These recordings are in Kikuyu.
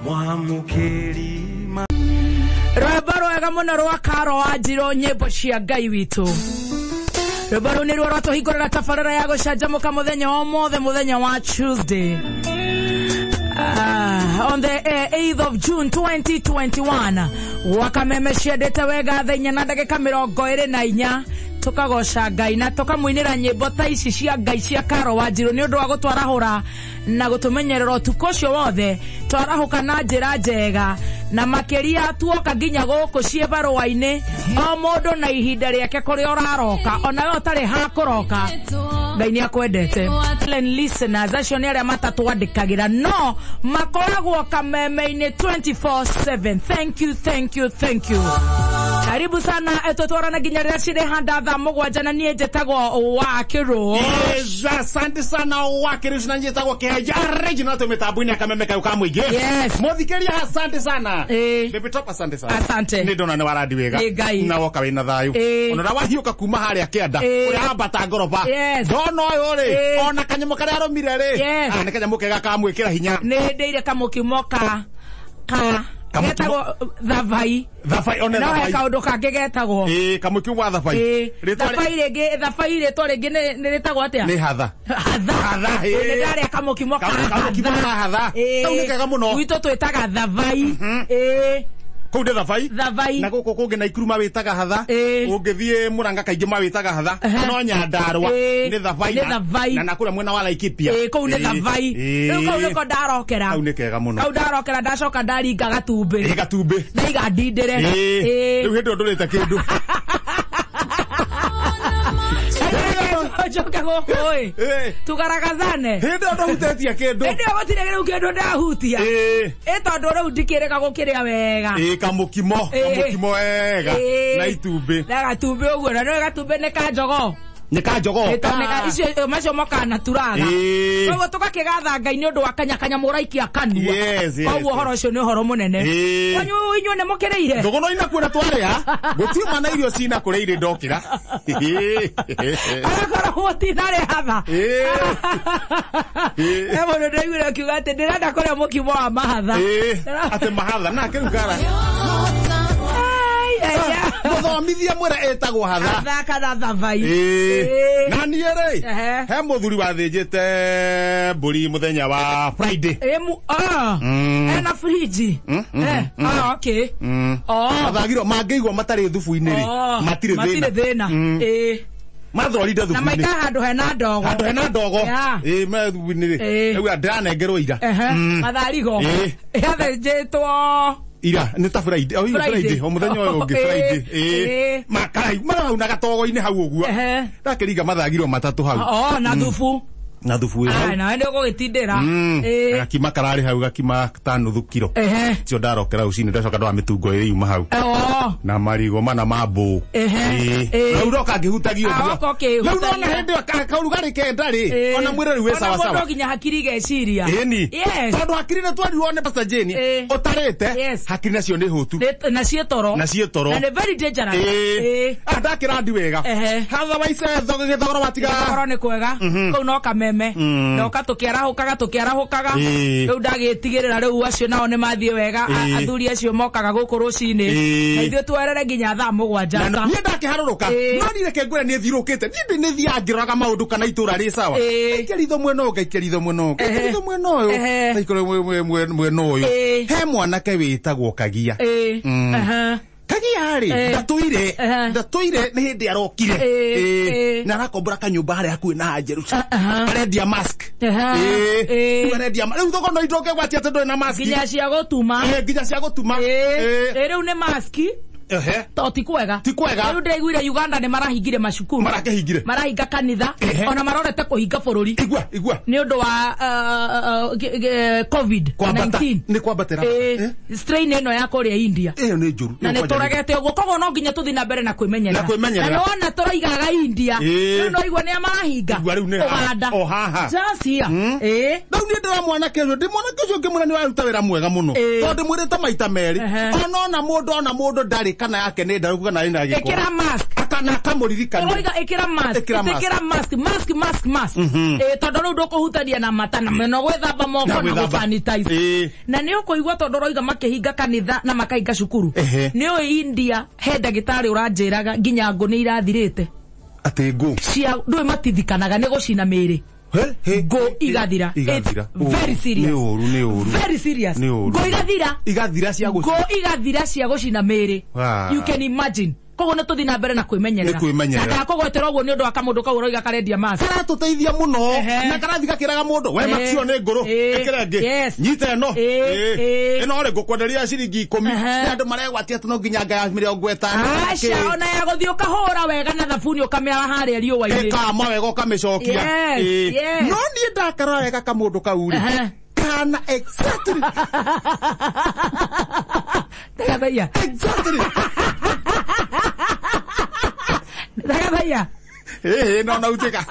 Mwamũkĩri Rwĩmbo rwega mũno rwa Karo wa Njirũ, nyĩmbo cia Ngai witũ. Rwĩmbo rũu nĩruo rwatũhingũrĩra tabarĩra ya gũcanjamũka mũthenya wa ũmũthĩ, mũthenya wa Tuesday. On the 8th of June 2021, Wakameme ciendete wega thaa inya na ndagĩka 24, tukagoca Ngai na tukamũinĩra nyĩmbo ta ici cia Ngai cia Karo wa Njirũ nĩ ũndũ wa gũtwarahũra na gũtũmenyerera ũtukũ ũcio wothe, twarahũka na njĩra njega na makĩria tuoka nginya gũkũ ciĩbarũa-inĩ, o mũndũ na ihinda rĩake kũrĩa ũraroka, ona we ũtarĩ hakũroka, Ngai nĩ akwendete. Listeners acio nĩ arĩa matatwandĩkagĩra no makoragwo kameme-inĩ 24/7. Thank you, thank you, thank you. Karibu sana, tũtwarana nginya rĩrĩa cirĩ handa thaa 7, na niĩ njĩtagwo Wakĩrũ. Yes, asante sana Wakĩrũ, na njĩtagwo Kĩhenja Original tũ mĩtambo-inĩ ya Kameme kayũ ka mũingĩ. Yes. Mũthikĩria, asante sana. Baby Top, asante sana. Asante. Nĩ ndona nĩ warandi wega. Nĩ Ngai. Na woka wĩna thayũ. Ona ũrĩa wahiũka kuma harĩa kĩanda. Ũrĩa wambata ngoroba. Yes. Ndona ũyũ rĩ, ona kanyamũ karĩa arũmire rĩ. Yes. Ah, nĩ kanyamũ kega kamwĩkĩra hinya. Nĩ hĩndĩire kamũkimo ka Kamũkimo. getagwo thabai. Thabai, one No he thabai. kaũndũ kangĩ getagwo. Ĩĩ, kamũkimo wa thabai. Rĩtwa Thabai rĩngĩ, thabai rĩtwa rĩngĩ nĩ rĩtagwo atĩa? Nĩ hatha. Hatha. Hatha, ĩĩ. Nĩ ndarĩa kamũkimo ka Kamũkimo ka hatha. Kau nĩ kega mũno. Gwitũ twĩtaga thabai. Ĩĩ. Kũu nĩ thabai. Thabai. Na gũkũ kũngĩ Naikuru mawĩtaga hatha. Ũngĩthiĩ Mũrang'a kaingĩ mawĩtaga hatha. No Nyandarũa nĩ thabai. Nĩ thabai. Na nakũrĩa mwena wa Laikipia. Ĩĩ, kũu nĩ thabai. Rĩu kau nĩko ndarokera. Kau nĩ kega mũno. Kau ndarokera, ndacoka ndaringa gatumbĩ. Ĩĩ, gatumbĩ. Ndaiga ndindĩre. Ĩĩ. Rĩu hĩndĩ ĩyo ndũrĩte kĩndũ. Njoke gũkũ ĩ. Tugaragazane. Hĩndĩ ĩyo ndũhutĩtie kĩndũ. Hĩndĩ ĩyo gũtirĩ rĩu kĩndũ ndahutia. Ĩ tondũ rĩu ndikĩrĩga gũkĩrĩa wega. Ĩĩ, kamũkimo. Kamũkimo wega. Na itumbĩ. Na gatumbĩ ũguo, na nĩũĩ gatumbĩ nĩ ka jogoo. Nĩ ka jogoo. Ĩ, tondũ nĩ ka- icio macio mokaga na turaga. Koguo tũgakĩgatha Ngai nĩ ũndũ wa kanya kanyamũ ũraikia kanua. Yes, yes, Koguo ũhoro ũcio nĩ ũhoro mũnene. Kwanyu inyuĩ nĩ mũkĩrĩire? Thũgũno inakuo na twarĩa. Gũtiuma na irio cina kũrĩa irĩ ndokĩra. Arakorwo mũtinarĩa hatha. He mũndũ ndaiguire akiuga atĩ ndĩrenda kũrĩa mũkimo wa mahatha. Atĩ mahatha nake rĩu kara. Ai, ai, ai. Mũthomithia mwĩre ĩtagwo hatha. Hatha kana thabai. Na niĩ rĩ, he mũthuri wathĩnjĩte mbũri mũthenya wa Friday. Ena friji. Okay. Mathagirwo mangĩigua matarĩ thubu-inĩ rĩ, matirĩ Matirĩ thĩna. thĩna. Mathorire Na thubu-inĩ. maikara handũ hena ndogo. Handũ hena ndogo. Ĩĩ, me thubu-inĩ rĩ. Rĩu ndĩranengerwo ira. Matharigo. Yathĩnjĩtwo Ira nĩ ta Friday. O, Friday. Friday, o mũthenya ũyũ ũngĩ, Friday. Makarai, marau na gatogo-inĩ hau ũguo. Ndakĩringa mathagirwo matatũ hau. Na thubu. Na thubu ĩ hau. Ai, nawe nĩ ũgũgĩtindĩra. Gakima kararĩ hau, gakima ta nuthu kiro. Cio ndarokera rũcinĩ, ndacoka ndora mĩtungo ĩrĩ yuma hau. Na marigũ mana ma mbũũ. Rĩu roka ngĩhutagia ũguo. Oka ũkĩhutagia. Rĩu nona hĩndĩ ĩyo kaũrugarĩ kenda rĩ, ona mwĩrĩ rĩu wĩ Ona sawa mũndũ sawa. nginya hakiri igeciria. Ĩni. Yes. Tondũ hakiri nĩ twarirwo nĩ Pastor Jane, ũtarĩte, hakiri nacio nĩ hũtu. Na ciĩ toro. Na ciĩ toro. Na nĩ very dangerous. Ah, ndakĩrandi wega. Otherwise, gĩthogoro watiga. Gĩthogoro nĩ kwega. Kũu no kameme. Ndoka tũkĩarahũkaga, tũkĩarahũkaga. Rĩu ndagĩtigĩrĩra rĩu acio nao nĩ mathiĩ wega. Athuri acio mokaga gũkũ rũcinĩ. Na ithuĩ twerere nginya thaa 7. Na niĩ ndakĩharũrũka. No niĩ reke ngwĩre nĩ thiũrũkĩte. Niĩ ndĩ nĩ thiaga ngĩroraga maũndũ kana itũra rĩ sawa. Ngaikia ritho mwena ũyũ, ngaikia ritho mwena ũyũ, ngaikia ritho mwena ũyũ. Ngaikia mwena ũyũ. He mwanake wĩtagwo Kagia. Kagia rĩ, ndatũire nĩ hĩndĩ arokire. Na arakombora kanyũmba harĩa hakuhĩ na Jerusha. Arendia mask. Rĩu arendia rĩu thoko no indo ũngĩgwatia atĩ ndũrĩ na mask. Nginya cia gũtuma. Nginya cia gũtuma. Rĩu nĩ mask. To ti kwega. Ti kwega. Rĩu ndĩraiguire Uganda nĩ marahingire macukuru. Marakĩhingire. Marahinga kanitha. Ona marorete kũhinga bũrũri. Igua, igua. Nĩ ũndũ wa COVID Kwambata. 19. Nĩ kwambatĩra. Strain ĩno ya kũrĩa India. Ĩyo nĩ njũru. Na nĩ tũregete ũguo, koguo no nginya tũthiĩ na mbere na kwĩmenyerera. Na kwĩmenyerera. Na nĩwona tũraigaga India. Rĩu no igua nĩ marahinga. Igua rĩu nĩ haha. Ũganda. O haha. Just here. Rĩu niĩ ndĩra mwanake ũcio, ndĩ mwanake ũcio ngĩmwĩra nĩ waruta wĩra mwega mũno. Tondũ ndĩmwĩrĩte maita merĩ. Ona ona mũndũ, ona mũndũ ndarĩ kana yake nĩ ndarũku kana ĩna gĩko. Ĩkĩra mask. Akana kamũririkania. Ũroiga ĩkĩra mask. Ĩkĩra mask. Mask, mask, mask. Tondũ rĩu ndũkũhutania na mata na meno gwĩthamba moko na gũsanitize. Na nĩ ũkũigua tondũ ũroiga makĩhinga kanitha na makahinga cukuru. Nĩ ũĩ India he ndagĩtarĩ ũranjĩraga nginya ngũ nĩ irathirĩte. Atĩ ngũ cia ndũĩ matithikanaga nĩ gũcina mĩĩrĩ. Ngũ igathira. Very serious. Nĩ ũru. Very serious. Ngũ igathira. Igathira cia gũcina. Ngũ igathira cia gũcina mĩĩrĩ. You can imagine. Koguo nĩ tũthiĩ na mbere na kwĩmenyerera. Nĩ. Na ndakũgwetera ũguo nĩ ũndũ wa kamũndũ kau ũroiga karendia mask. Karatũteithia mũno na karathiĩ gakĩraga mũndũ we macio nĩ ngũrũ ĩkĩra ĩngĩ nyita ĩno ĩno rĩ ngũkwenderia ciringi 10 nĩ andũ maregwatia atĩ no nginya ngaya 50. Aca ona ya gũthiĩ ũkahũra wega na thabuni ũkamĩara harĩa riũa-inĩ. Ĩkama wega ũkamĩcokia. No niĩ ndakarora wega kamũndũ kau rĩ kana exactly. Tagathaiya. Exactly. Tagathaiya. No na uteka.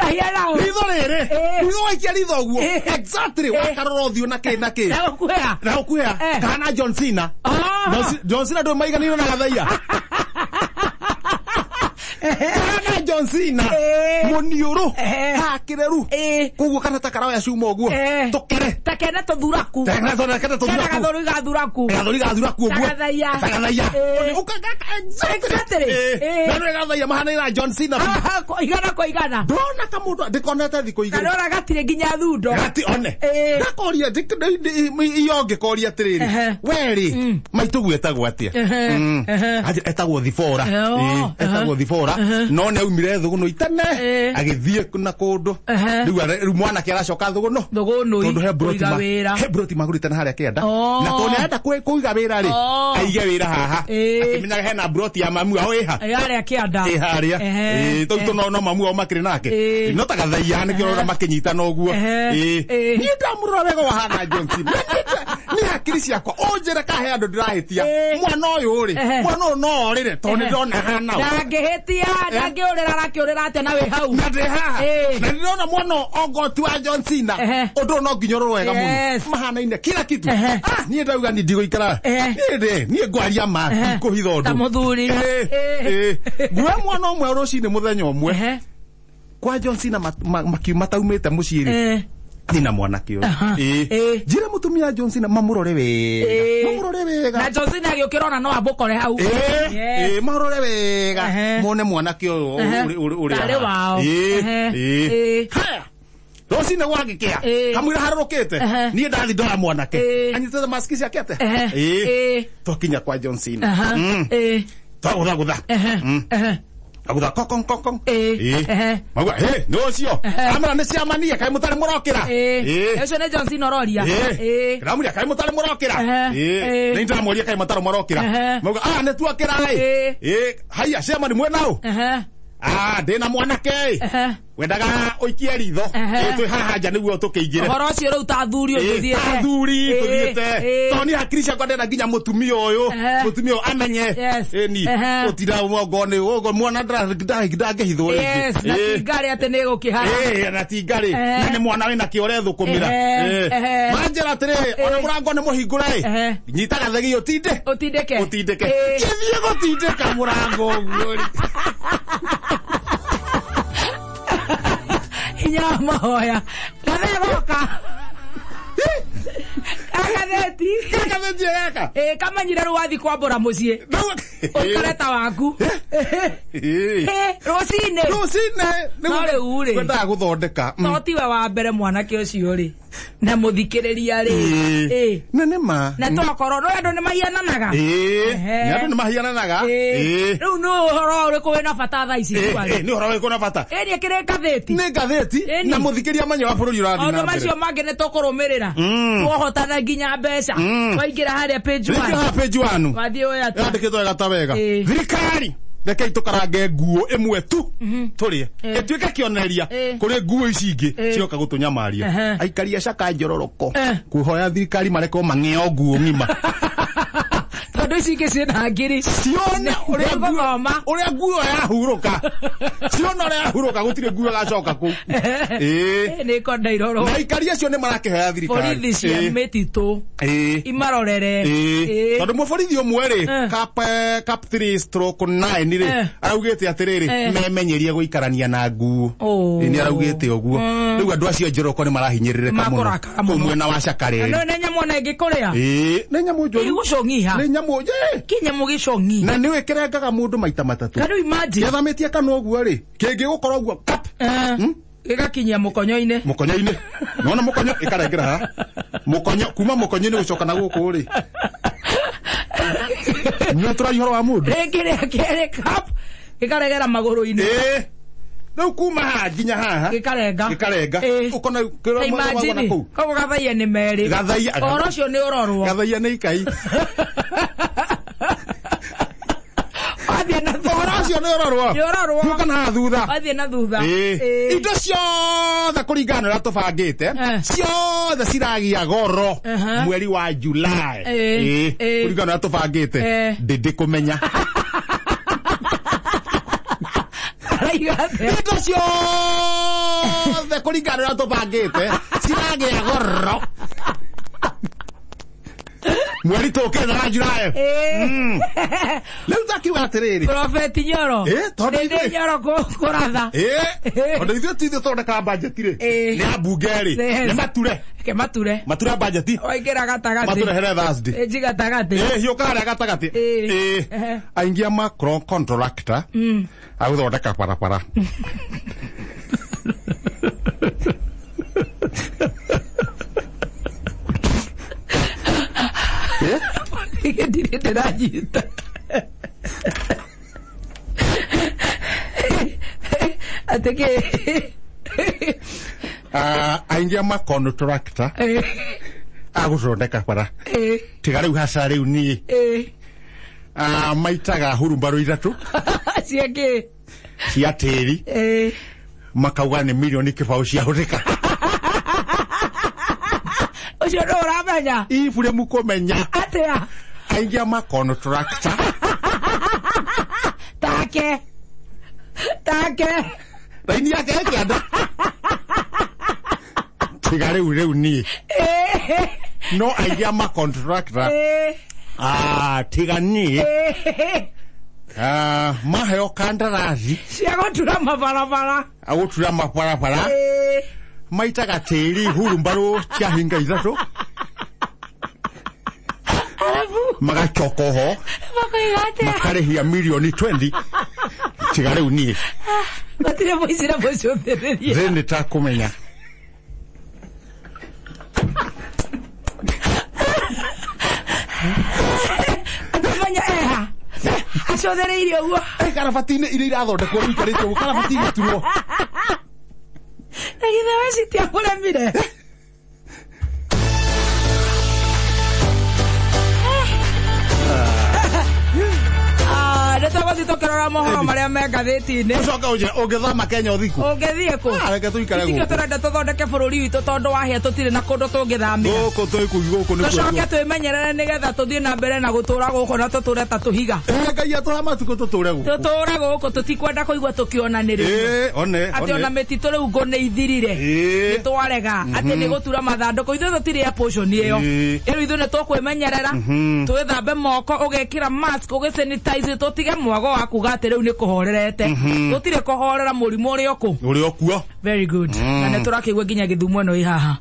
Kahiana. Ritho rĩrĩ. Ritho waikia ritho ũguo. Exactly. Wakarora ũthiũ na kĩ na kĩ. Na gũkuhĩha. Kana John Cena. John Cena ndũĩ maiganĩirwo na Gathaiya. Kana John Cena. Mũniũrũ. Hakĩreru. Koguo kana ta karaoya cuma ũguo. Tũkere. Ta kena tũthuraku. Kena tũthuraku. Kena gathũri gathuraku. Gathũri gathuraku ũguo. Gathaiya. Gathaiya. Exactly. Na nĩ Gathaiya mahanaine na John Cena. Igana kwa igana. Ndona kamũndũ ndĩkonete thikũ igĩrĩ. Karora gatirĩ nginya thundo. Gati one. Ndakoria iyo ngĩkoria atĩrĩrĩ. We rĩ maitũguo etagwo atĩa? Etagwo Thibora. Etagwo Thibora. No nĩ aumire thũgũnũ itene agĩthiĩ na kũndũ. Rĩu mwanake aracoka thũgũnũ. Thũgũnũ. Tondũ he broti magũrĩte na harĩa kĩanda. Na tondũ nĩ arenda kũiga wĩra rĩ aige wĩra haha. Akĩmenyaga hena broti ya mamu wao ĩha. Harĩa kĩanda. Ĩ harĩa. Tondũ no mamu wao makĩrĩ nake. No ta Gathaiya nĩkĩo ũrona makĩnyitana ũguo. Niĩ ndamũrora wega wahana John Cena. Nĩ hakiri ciakwa ũnjĩre kahe andũ ndĩrahĩtia. Mwana ũyũ rĩ mwana ũyũ no orĩre tondũ nĩ ndĩrona hana ũũ. Ndangĩhĩtia ndangĩũrĩra arakĩũrĩra atĩa na wĩ hau. Na ndĩ haha. Na ndĩrona mwana ongoti wa John Cena. Ũndũ no nginya ũrorwo wega mũno. Mahanaine kila kitu. Niĩ ndauga niĩ ndigũikara. Niĩ ngwaria ma ndikũhitha ũndũ. Ta mũthuri. Nguoya mwana ũmwe rũcinĩ mũthenya ũmwe. Kwa John Cena makiuma taumĩte mũciĩ rĩ. Nina mwanake ũyũ. Njĩra mũtumia John Cena mamũrore wega. Mamũrore wega. Na John Cena agĩũkĩra ona no ambũkore hau. Mamũrore wega. Mone mwanake ũyũ ũrĩa. Tarĩ wao. Haya. Rũcinĩ gwagĩkĩa. Kamũira harũrũkĩte. Niĩ ndathi ndora mwanake. Anyitĩte maski ciake atĩa? Twakinya kwa John Cena. Twagũthagũtha. Agutha kokong kokong. Mauga he nĩ ũcio. Amera nĩ ciamania kaĩ mũtarĩ mũrokĩra. Ũcio nĩ John Cena ũroria. Ndĩramũria kaĩ mũtarĩ mũrokĩra. Nĩ ndĩramũria kaĩ mũtarĩ mũrokĩra. Mauga nĩ tuokĩra ĩ. Haiya ciamani mwena ũ. Ndĩna mwanake ĩ. Wendaga ũikie ritho. Twĩ haha nja nĩguo tũkĩingĩre. Ũhoro ũcio rĩu ta athuri tũthiĩte. Ta athuri tũthiĩte. Tondũ niĩ hakiri ciakwa ndĩrenda nginya mũtumia ũyũ. Mũtumia ũyũ amenye. Ĩni. Gũtinda mũgongo nĩ ũguo mwana ndangĩhithwo rĩngĩ. Na ti ngarĩ atĩ nĩ ĩgũkĩhara. Na ti ngarĩ. Na nĩ mwana wĩna kĩo ũrethũkũmĩra. Manjĩra atĩrĩrĩ ona mũrango nĩ mũhingũre ĩ. Nyita gathegi ũtinde. Ũtindĩke. Ũtindĩke. Kĩthiĩ gũtindĩka mũrango ũguo rĩ. Hinya wa mahoya. Gathegũka. Kagatheti. Kagatheti gaka. Kamanyire rĩu wathiĩ kwambũra mũciĩ. Ũikare ta waku. Rũcinĩ. Rũcinĩ. No rĩu rĩ. Kwendaga gũthondeka. To tiwe wa mbere mwanake ũcio rĩ. Na mũthikĩrĩria rĩ. Na nĩ ma. Na tokorwo no andũ nĩ mahiananaga. Nĩ andũ nĩ mahiananaga. Rĩu nĩ ũhoro ũrĩkũ wĩna bata thaa ici? Nĩ ũhoro ũrĩkũ na bata? Ĩni ĩkĩrĩ ngathĩti. Nĩ ngathĩti na mũthikĩrĩria manya wa bũrũri ũrathiĩ na mbere. Maũndũ macio mangĩ nĩ tũkũrũmĩrĩra. Twohotana nginya mbeca. Waingĩra harĩa page 1. Waingĩra page 1. Wathiĩ ũyũ atĩa? Yandĩkĩtwo wega ta wega. Thirikari rekei tũkarange nguo ĩmwe tu tũrĩe ĩtuĩke kĩonereria kũrĩ nguo ici ingĩ cioka gũtũnyamaria. Aikari a Caka Njororoko kũhoya thirikari marekwo mang'eo nguo ng'ima. Tondũ Tondu ici ingĩ ciĩna ngiri. Ciona ũrĩa Nĩngũthoma. Ũrĩa nguo yahurũka. Ciona ũrĩa yahurũka gũtirĩ nguo ĩgacoka kũu. Ĩĩ. Nĩ kwenda irorwo. Na aikari acio nĩ marakĩhoya thirikari. Borithi cia mĩtitũ imarorere. Ĩĩ. Tondũ mũborithi ũmwe rĩ, cap 3/9 rĩ, araugĩte atĩrĩrĩ, memenyerie gũikarania na nguo. Nĩ araugĩte ũguo. Rĩu andũ acio Njoroko nĩ marahinyĩrĩrĩka mũno. Kũu mwena wa Cakareri. No nĩ nyamũ ona ĩngĩkũrĩa. Ĩĩ, nĩ nyamũ njũru. Ĩgũcũng'iha. Nĩ nyamũ njũru. Kĩ nyamũ gĩcũng'i. Na nĩwe kĩrengaga mũndũ maita matatũ. Can you imagine? Gĩathamĩtie kanua ũguo rĩ, kĩngĩgũkora ũguo kap. Gĩgakinyia mũkonyo-inĩ. Mũkonyo-inĩ. Nona mũkonyo ĩkarengera haha. Mũkonyo kuma mũkonyo-inĩ gũcoka na gũkũ rĩ. Nĩ tũraria ũhoro wa mũndũ. Rĩngĩ rĩa kerĩ kap gĩkaregera magũrũ-inĩ. Ĩĩ. Rĩu kuma haha nginya haha. Gĩkarenga. Gĩkarenga. Ũkona imagine. Koguo gathaia nĩ merĩ. Gathaia. Ũhoro ũcio nĩ ũrorwo. Gathaia nĩ ikai. Wathiĩ na thutha. Ũhoro ũcio nĩ ũrorwo. Nĩ ũrorwo. Hiũka na thutha. Wathiĩ na thutha. Indo ciothe kũringana na ũrĩa tũbangĩte, ciothe ciragia goro mweri wa July. Kũringana na ũrĩa tũbangĩte, ndĩndĩ kũmenya. Indo ciothe kũringana na ũrĩa tũbangĩte, ciragĩa goro mweri tũkĩte wa July. Rĩu takiuga atĩrĩrĩ. Prophet Nyoro. Tondũ ithuĩ Nyoro kũratha. Tondũ ithuĩ ti ithuĩ thondekaga budget rĩ. Nĩ ambunge rĩ. Nĩ mature. Ke mature. Mature budget. Waingĩra gatagatĩ. Matũrehere Thursday. Nji gatagatĩ. Hiũka harĩa gatagatĩ. Aingĩ a macro contractor. Agũthondeka barabara. Ndirĩ ndĩranyita. Atĩ kĩ? Aingĩ a macontractor agũthondeka bara. Tiga rĩu haca rĩu niĩ. Maitaga hurumbarũ ithatũ. Cia kĩ? Cia tĩri. Makauga nĩ mirioni kĩbaũ ciahũthĩka. Ũcio nĩ ũramenya? Ibure kũmenya. Atĩa? Aingĩ a macontractor. Take. Take. Raini yake ĩkĩanda. Tiga rĩu niĩ. No aingĩ a macontractor. Tiga niĩ. Maheo kandarathi. Cia gũtura mabarabara. Agũtura mabarabara. Maitaga tĩri hurumbarũ cia hinga ithatũ. Magacoka ho. Makoiga atĩa? Makarĩhia mirioni 20. Tiga rĩu niĩ. Matirĩ mũicira mũcũthĩrĩria. Thĩ nĩ ta kũmenya. Atamenya eha. Acũthĩrĩirie ũguo. Karabati-inĩ iria irathondekwo rĩu ikarĩte ũguo, karabati igĩturwo. Na githĩ we citiamũremire? Nĩ tũgũthiĩ tũkĩrora mohoro marĩa me ngathĩti-inĩ. Ũcoke ũnjĩre ũngĩthama Kenya ũthiĩ kũ? Ũngĩthiĩ kũ? Reke tũikare Tikĩo gũkũ. tũrenda tũthondeke bũrũri witũ tondũ wahĩa tũtirĩ na kũndũ tũngĩthamĩra. Gũkũ twĩ gũkũ nĩkuo. Tũcoke twĩmenyerere nĩgetha tũthiĩ na mbere na gũtũra gũkũ na tũtũre ta tũhiga. Ngai atũhe matukũ tũtũre gũkũ. Tũtũre gũkũ tũtikwenda kũigua tũkĩonanĩrĩrio. One, Atĩ ona mĩtitũ rĩu ngũ nĩ ithirire. Nĩ twarega. Atĩ nĩ gũtura mathandũkũ. Ithuĩ tũtirĩ a portion ĩyo. Rĩu ithuĩ nĩ tũkwĩmenyerera. Twĩthambe moko, ũgekĩra mask, ũgĩsanitize, tũtige mwago wa kuga atĩ rĩu nĩ kũhorerete. Gũtirĩ kũhorera mũrimũ ũrĩ o kũ. Ũrĩ o kuo. Very good. Na nĩ tũrakĩigua nginya Gĩthumo ĩno ĩ haha.